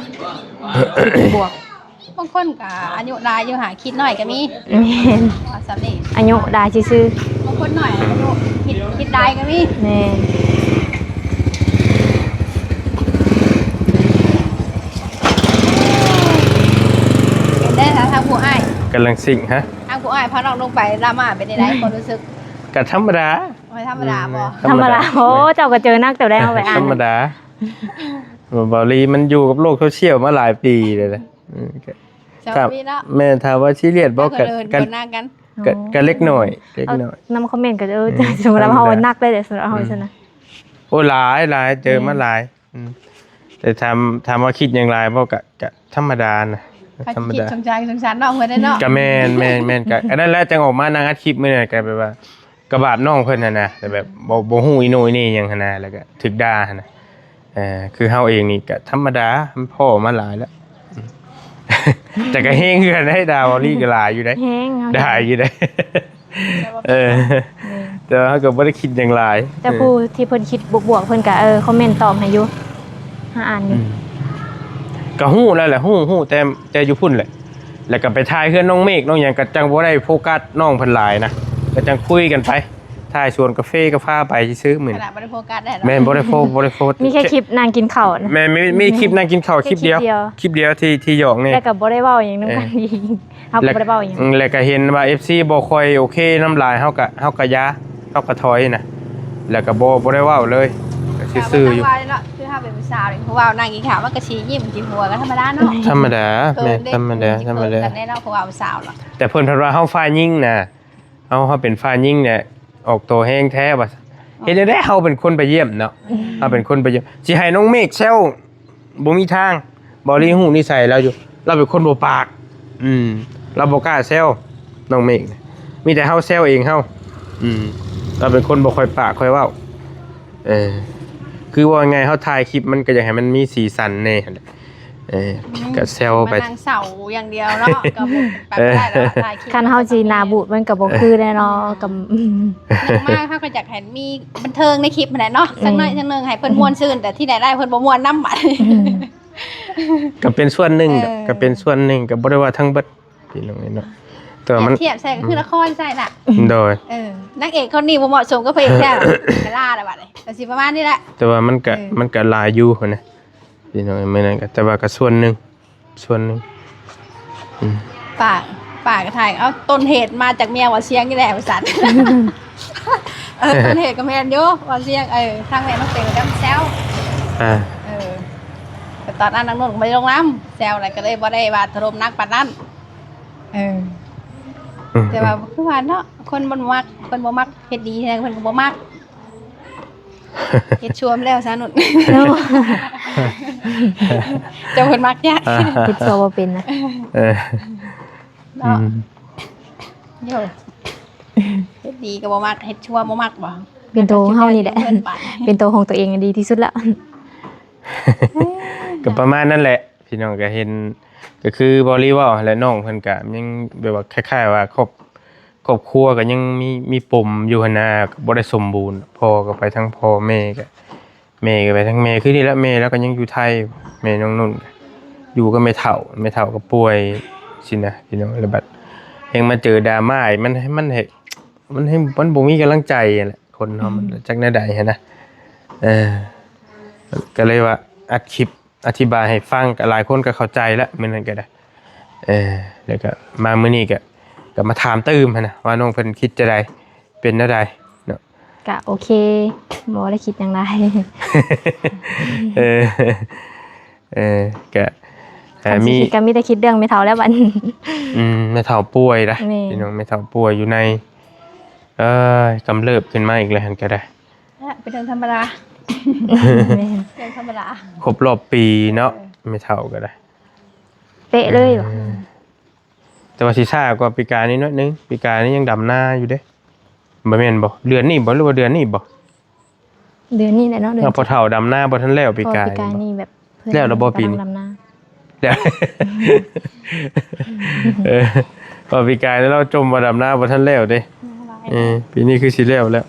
คิดบวก บางคนก็อายุหลายอยู่หาคิดน้อยก็มี แม่น ว่าซั่นนี่ อายุหลายซื่อๆ บางคนน้อยอายุคิด คิดหลายก็มี แม่น เป็นได้แล้วทางผู้อ้าย กำลังซิ่งฮะ ทางผู้อ้ายพาน้องลงไปลามาเป็นได้ได๋ ความรู้สึก ก็ธรรมดา โอ้ย ธรรมดาบ่ อืม ธรรมดา ธรรมดา โอ้ เจ้าก็เจอนักแต่แรกเอาไปอ่าน ธรรมดา บ่าวลีมันอยู่กับโลกโซเชียลมาหลายปีเลยนะ อืม ก็ สวัสดีเนาะ แม่น ถามว่าซีเรียสบ่ ก็ ก็เลิน ก็ เลินหน้ากัน ก็ ก็เล็กน้อย เล็กน้อย เออ นำคอมเมนต์ก็ เออ อืม สำหรับเฮา ธรรมดา หนักเลยเด้ สำหรับเฮา อืม ซั่นนะ โอ้ หลาย หลาย เจอมา แม่น หลาย อืม แต่ถาม ถามว่าคิดหยังหลายบ่ ก็ ก็ธรรมดานะ เขา ธรรมดา คิดสงสาร สงสารน้องเพิ่นเด้เนาะ ก็แม่น แม่น แม่น ก็ อันนั้นแหละ จังออกมานั่งอัดคลิปมื้อนี้ ก็แบบว่า ก็บาปน้องเพิ่นหั่นนะ แต่แบบบ่ บ่ฮู้อีโหน่อีเหน่หยังหั่นนะ แล้วก็ถูกด่าหั่นนะ เอ่อ คือเฮาเองนี่ก็ธรรมดา มันพ้อมาหลายแล้ว แต่ก็แฮงคือกันได้ ด่าบ่าวลีก็หลายอยู่เด้ แฮง ด่าอยู่เด้ เออ แม่น แต่ว่าเฮาก็บ่ได้คิดหยังหลาย แต่ผู้ที่เพิ่นคิดบวกๆ เพิ่นก็ เออ คอมเมนต์ตอบให้อยู่ หาอ่านอยู่ อืม ก็ฮู้แล้วแหละ ฮู้ ฮู้แต่ แต่อยู่พุ้นแหละ แล้วก็ไปถ่ายเฮือนน้องเมฆน้องหยัง ก็จังบ่ได้โฟกัสน้องเพิ่นหลายนะ ก็จังคุยกันไป ถ่ายสวนกาแฟก็พาไปซื่อๆมื้อ ข นี้ นาดบ่ได้โฟกัสได้หรอ แม่นบ่ได้โฟบ่ได้โฟ มีแค่คลิปนางกินข้าวนะ แม่นมีมีคลิปนางกินข้าวคลิปเดียว แค่คลิปเดียว คลิปเดียวที่ที่หยอกนี่ แล้วก็บ่ได้เว้าอย่างนึงกันอีกเฮาก็บ่ได้เว้าอย่าง อืมแล้วก็เห็นว่า เอฟซี บ่ค่อยโอเคน้ำลายเฮาก็เฮาก็ยาเฮาก็ถอยนะ แล้วก็บ่บ่ได้เว้าเลยก็ซื่อๆอยู่ ว่าเนาะคือถ้าเป็นผู้สาวนี่ผู้เว้านางกินข้าวมันก็สิยิ้มกินหัวกันธรรมดาเนาะ ธรรมดา เออ แม่น เด็ก ธรรมดาธรรมดา กันแน่เนาะผู้เว้าผู้สาวเนาะ แต่เพิ่นเพิ่นว่าเฮาฝ่ายหญิงนะ เฮาเฮาเป็นฝ่ายหญิงเนี่ยออกตัวแฮงแท้ว่าเฮ็ดจั่งใด๋เฮาเป็นคนไปเยี่ยมเนาะ เฮาเป็นคนไปเยี่ยมสิให้น้องเมฆแซวบ่มีทาง บ่ลีฮู้นิสัยเราอยู่ เราเป็นคนบ่ปาก อืม เราบ่กล้าแซวน้องเมฆ มีแต่เฮาแซวเองเฮา อืม เราเป็นคนบ่ค่อยปากค่อยเว้า เออ คือว่าไงเฮาถ่ายคลิปมันก็อยากให้มันมีสีสันแน่หั่นแหละ เออ ก็แซวไป มานั่งเศร้าอย่างเดียวเนาะก็บ่ไปบ่ได้แล้วถ่ายคลิป คันเฮาสิหน้าบูดมันก็บ่คือแน่เนาะกับ อย่างมากเฮาก็อยากให้มีบันเทิงในคลิปนั่นแหละเนาะสักหน่อยสักหนึงให้เพิ่นม่วนซื่นแต่ที่ไหนได้เพิ่นบ่ม่วนนำบัด ก็เป็นส่วนหนึ่ง เออ ก็เป็นส่วนหนึ่งก็บ่ได้ว่าทั้งเบิดพี่น้องเนาะ แต่ว่ามัน เทียบใส่ก็คือละครใส่น่ะ โดย เออนางเอกคนนี้บ่เหมาะสมกับพระเอกแท้กะล่าละบัดนี้ก็สิประมาณนี้แหละ แต่ว่ามันก็ เออ มันก็หลายอยู่หั่นนะพี่น้องมื้อนั้นก็แต่ว่าก็ส่วนหนึ่ง ส่วนหนึ่ง อืม ป้าป้าก็ถ่ายเอาต้นเหตุมาจากเมียว่าเสียงนี่แหละว่าซั่นเออต้นเหตุก็แม่นอยู่ว่าเสียงเออทางแม่น้องเต๋อก็แซว อ่า เออแต่ตอนนั้นนางนุ่นก็บ่ได้ลงนำแซวอะไรก็เลยบ่ได้ว่าถล่มหนักปานนั้นเออ อืม แต่ว่าคือว่าเนาะคนบ่มักคนบ่มักเฮ็ดดีแท้เพิ่นก็บ่มักเฮ็ดชั่วมาแล้วซะนุ่นเจ้าเพิ่นมักยาก อ่า คิดตัวบ่เป็นนะ เออ เนาะ อืม โยเฮ็ดดีก็บ่มักเฮ็ดชั่วบ่มักบ่ เป็นตัวของเฮานี่แหละ เพิ่นไป เป็นตัวของตัวเองดีที่สุดละ ก็ประมาณนั้นแหละ พี่น้องก็เห็น ก็คือบอลลี่ว่าและน้องเพิ่นก็ยังแบบว่าคล้ายๆว่าครอบครอบครัวก็ยังมีมีปมอยู่หั่นนะก็บ่ได้สมบูรณ์ พ่อก็ไปทั้งพ่อแม่ก็แม่ก็ไปทั้งแม่คือนี่แหละแม่แล้วก็ยังอยู่ไทย แม่น้องนุ่นก็อยู่กับแม่เฒ่าแม่เฒ่าก็ป่วยสินะพี่น้องแล้วบัดยังมาเจอดราม่าอีกมันมันให้มันให้มันบ่มีกำลังใจนั่นแหละคนเฮามันจักแนวใดหั้นนะเออ ก็เลยว่าอัดคลิปอธิบายให้ฟังก็หลายคนก็เข้าใจแล้วมื้อนั้นก็ได้ เออ แล้วก็มามื้อนี้ก็ก็มาถามตื้มหั้นนะว่าน้องเพิ่นคิดจั่งใดเป็นแนวใดเนาะ กะโอเคบ่ได้คิดหยังหลาย เออ เออก็เออ คันสิ มี คิดก็มีแต่คิดเรื่องแม่เฒ่าแล้วบัดนี้ อืมแม่เฒ่าป่วยนะ แม่ พี่น้องแม่เฒ่าป่วยอยู่ใน เอ้ยกำเริบขึ้นมาอีกแล้วหั่นก็ได้ เป็นเรื่องธรรมดา แม่น เรื่องธรรมดา ครบรอบปีเนาะแม่เฒ่าก็ได้ เป๊ะเลยว่ะ เออแต่ว่าสิช้ากว่าปีกายนี้หน้อยนึงปีกายนี้ยังดำนาอยู่เด้บ่แม่นบ่เดือนนี้บ่หรือว่าเดือนนี้บ่ เดือนนี้แหละเนาะเดือน เอาพอเฒ่าดำนาบ่ทันแล้วปีกาย ปีกายนี่แบบเพิ่น แล้วเหรอบ่ปีนี้ กำลังดำนา แล้วเออพอปีกายแล้วเราจมว่าดำนาบ่ทันแล้วเด้เออปีนี้คือสิแล้วแล้ว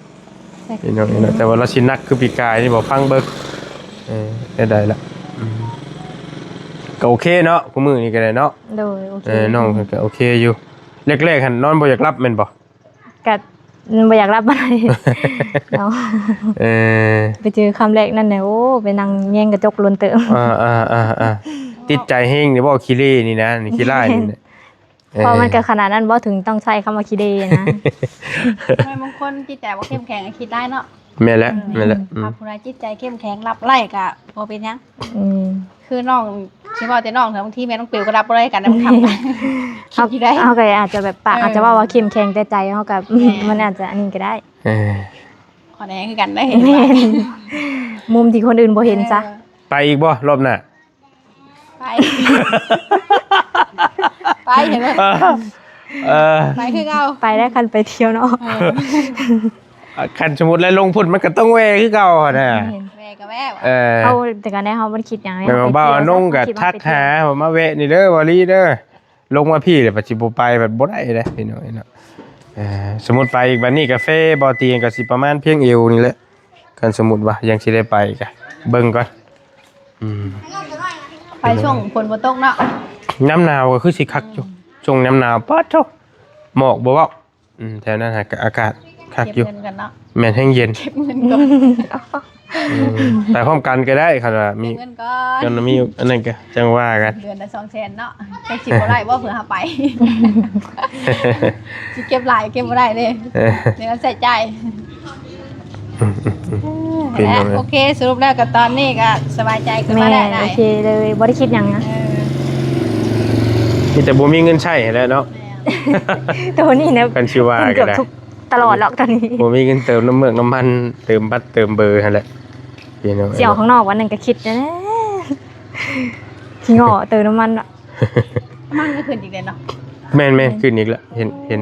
พี่น้องเนาะแต่ว่าเราสิหนักคือปีกายนี่บ่ฟังเบิ่งเออได้ได้ละอืมก็โอเคเนาะคู่มื้อนี้ก็ได้เนาะ โดยโอเค เออน้องก็โอเคอยู่แรกๆหั่นนอนบ่อยากหลับแม่นบ่ ก็บ่อยากหลับปานใดเนาะ เออ ไปเจอคำแรกนั่นแหละโอ้ไปนั่งแยงกระจกล้นเติม อ่าอ่าอ่าอ่าติดใจแฮงนี่บ่ขี้เล่นี่นะนี่ขี้ร้ายนี่นะ เพราะมันก็ขนาดนั้นบ่ถึงต้องใช้คำว่าขี้เดนะ ไม่บางคนจิตใจบ่เข้มแข็งก็คิดได้เนาะ แม่นแล้วแม่นแล้วอืม ถ้าผู้ใดจิตใจเข้มแข็งรับไล่ก็บ่เป็นหยัง อืม คือน้องสิว่าแต่น้องเถอะบางทีแม่น้องปิวก็รับบ่ได้กันนะมันทำคิดอยู่ได้ เฮาก็อาจจะแบบปาก เออ อาจจะว่าว่าเข้มแข็งแต่ใจเฮากับ แม่ มันอาจจะอันนี้ก็ได้ เออ ขอแนะคือกันได้ แม่นมุมที่คนอื่นบ่เห็นซะ ไปอีกบ่รอบหน้า ไปไปเห็นไหม เออ ไปคือเอา ไปได้คันไปเที่ยวเนาะ เออ คันสมมุติแล้วลงพุ้นมันก็ต้องแวะคือเก่าหั่นน่ะ แม่ก็แวะ เออ เฮาแต่ก็ได้เฮาบ่ได้คิดหยังเลย แม่นว่าบ่าวน้องก็ทักหาว่ามาแวะนี่เด้อบ่าวลีเด้อลงมาพี้แล้วบัดสิบ่ไปบัดบ่ได้เด้พี่น้องเนาะเออสมมุติไปอีกบัดนี้กาแฟบ่าวเตียงก็สิประมาณเพียงเอวนี่แหละคันสมมุติว่ายังสิได้ไปก็เบิ่งก่อนอืม ไปช่วงฝนบ่ตกเนาะ ยามหนาวก็คือสิคักอยู่ช่วงยามหนาวป๊าดโธ่หมอกบ่เว้า อืมแถวนั้นหากอากาศ คักอยู่ เก็บเงินกันเนาะ แม่นแฮงเย็น เก็บเงินก่อน อืม ไปพร้อมกันก็ได้ คันว่ามี เก็บเงินก่อน คันว่ามีอันนั้นก็จั่งว่ากัน เดือนละสองแสนเนาะ จักสิบ่ได้บ่ เผื่อเฮาไป สิเก็บหลายเก็บบ่ได้เด้ เออ เดี๋ยวใช้จ่าย อืมๆๆ เออ พี่น้องเอ้ย โอเค สรุปแล้วก็ตอนนี้ก็สบายใจขึ้นมาแล้ว แม่น นะ โอเคเลย บ่ได้คิดหยังนะ เออ มีแต่บ่มีเงินใช้แหละเนาะ แม่น ตัวนี้นะ คันสิว่าก็ได้ เกือบทุก ตลอดหรอกตอนนี้ บ่มีเงินเติมน้ำเมือกน้ำมัน เติมบัตรเติมเบอร์หั่นแหละ พี่น้อง สิออกข้างนอกวันหนึ่งก็คิดนะ ขี้งอเติมน้ำมันอะ น้ำมันก็ขึ้นอีกแล้วเนาะ แม่นๆ ขึ้นอีกแล้ว เห็น เห็น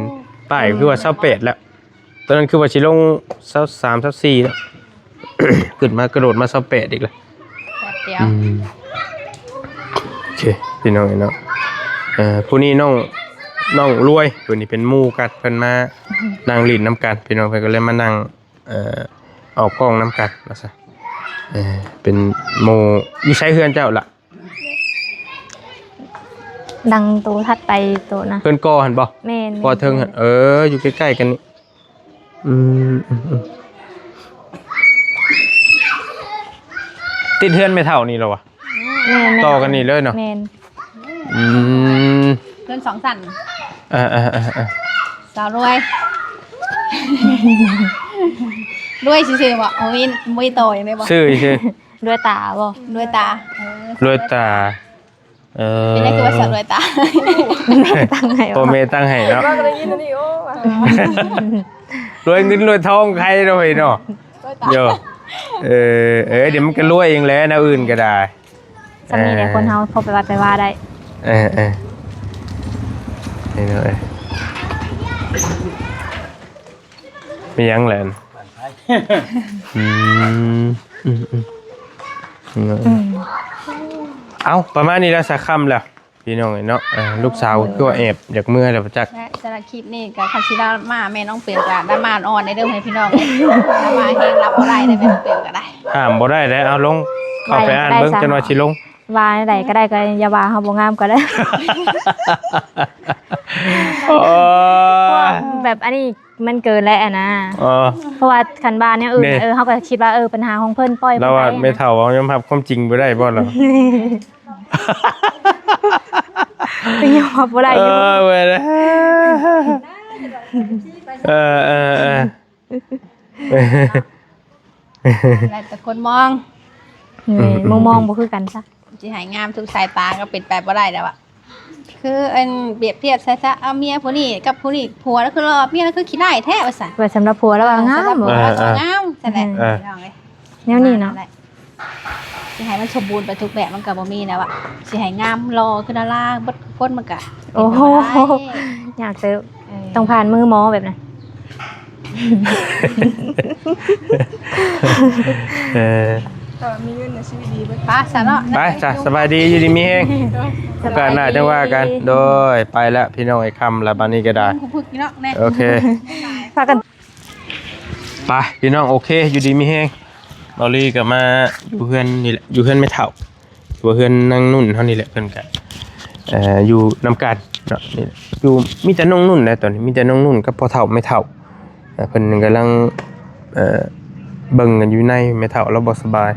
ป้ายคือว่าซาวแปดแล้ว ตอนนั้นคือว่าสิลงซาวสาม ซาวสี่แล้ว ขึ้นมากระโดดมาซาวแปดอีกแล้ว แป๊บเดียว อืม โอเค พี่น้องเนาะ เอ่อ ผู้นี้น้อง น้องรวย ผู้นี้เป็นหมู่กัน เพิ่นมานั่งเล่นนำกัน พี่น้อง เพิ่นก็เลยมานั่ง เอ่อ ออกกล้องนำกันว่าซะ เอ่อ เป็นหมู่ อยู่ไสเฮือนเจ้าล่ะ ดังโตถัดไปโตนะ เพิ่นก่อหั่นบ่ แม่น ก่อเทิงหั่น เออ อยู่ใกล้ๆกันนี่ อืม อืม อืม ติดเฮือนแม่เฒ่านี่เหรอวะ แม่นๆ ต่อกันนี่เลยเนาะ แม่น อืม เพื่อนสองสัน เออเออเออเออ สาวรวย รวยซื่อๆบ่ บ่มี บ่มีต่อหยังเลยบ่ ชื่อชื่อ รวยตาบ่ รวยตา เออ รวยตา เออ เป็นไงคือว่าสาวรวยตา ตั้งให้ พ่อแม่ตั้งให้เนาะ ว่าก็ได้ยินอันนี้ โอ้ ว่ะ รวยเงินรวยทองใครเนาะพี่เนาะ รวยตา โย เออ เออ เดี๋ยวมันก็รวยเองแหละ แนวอื่นก็ได้ สามีเนี่ย เออ คนเฮาพอไปวัดไปว่าได้ เออ เออ นี่เนาะ เออ มีหยังแหละ อืม อืม อืม อืม เอ้า ประมาณนี้แล้ว สักค่ำแล้ว พี่น้องเนาะ เอ่อ ลูกสาวคือว่าแอบอยากเมือแล้วจัก และสำหรับคลิปนี้ก็ คันสิดราม่าแม่น้องเปรมก็ดราม่าอ่อนในเรื่องให้พี่น้อง ดราม่าแฮงรับบ่ได้เด้อ แม่น้องเปรมก็ได้ ห้ามบ่ได้เด้อ เอาลง เข้าไปอ่านเบิ่ง ได้ จั่งว่าสิลง ว่าใดก็ได้ ก็อย่าว่าเฮาบ่งามก็ได้ โอ้ย เพราะว่าแบบอันนี้มันเกินแล้วอะนะ เออ เพราะว่าคันว่าแนวอื่น นี่ เออ เฮาก็คิดว่า เออ ปัญหาของเพิ่น ปล่อย แล้วว่า ไป แม่เฒ่าเว้ายอมรับความจริงบ่ได้บ่ล่ะ ก็ยอมรับบ่ได้อยู่ เออ เว้ย เออ เออ เออ แล้วแต่คนมอง เออ มุมมองบ่คือกันซะ สิให้งามทุกสายตาก็เป็นไปบ่ได้แล้วอะ คืออันเปรียบเทียบใส่ซะ เอาเมียผู้นี้กับผู้นี้ ผัวแล้วคือหล่อ เมียแล้วคือขี้ร้ายแท้ว่าซั่น ว่าสำหรับผัวแล้วว่างาม เออ สำหรับผัวแล้ว เออ ว่างามซั่นแหละ เออ พี่น้องเอ้ย แนวนี้เนาะ แหละ สิให้มันสมบูรณ์ไปทุกแบบมันก็บ่มีแล้วอะ สิให้งามหล่อคือดาราเบิดคนมันก็ โอ้โห เป็นไปบ่ได้ ยากเติบ เออ ต้องผ่านมือหมอแบบนั้น เออ แต่ว่ามีเงินในชีวิตดีเบิด ไปซะเนาะ ไปจ้ะ สบายดี อยู่ดีมีแฮง โดย โอกาสหน้าจั่งว่ากัน โดย ไปละพี่น้อง ไอ้ค่ำละ บัดนี้ก็ได้ คุกๆอยู่เนาะแน่ โอเค พากัน ไปพี่น้อง โอเค อยู่ดีมีแฮง เบาลีก็มาอยู่เฮือนนี่แหละ อยู่เฮือนแม่เฒ่า อยู่เฮือนนางนุ่นเฮานี่แหละ เพิ่นก็ เอ่อ อยู่นำกันเนาะ นี่แหละ อยู่ มีแต่น้องนุ่นนะตอนนี้ มีแต่น้องนุ่นกับพ่อเฒ่าแม่เฒ่า เอ่อ เพิ่นกำลัง เอ่อ เบิ่งกันอยู่ใน แม่เฒ่าเราบ่สบาย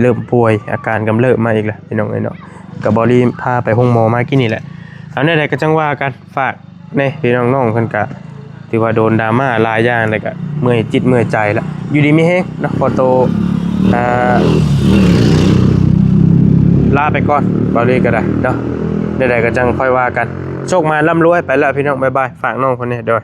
เริ่มป่วย อาการกำเริบมาอีกแล้วพี่น้องเอ้ยเนาะ ก็เบาลีพาไปโรงหมอมากี้นี่แหละ เอาแนวใดก็จั่งว่ากัน ฝากแน่พี่น้อง น้องเพิ่นก็ถือว่าโดนดราม่าหลายอย่างแล้วก็เมื่อยจิตเมื่อยใจละ อยู่ดีมีแฮงเนาะ ขอโต อ่า ลาไปก่อน เบาลีก็ได้เนาะ แนวใดก็จั่งค่อยว่ากัน โชคมาร่ำรวยไปแล้วพี่น้อง บ๊ายบาย ฝากน้องเพิ่นแน่ โดย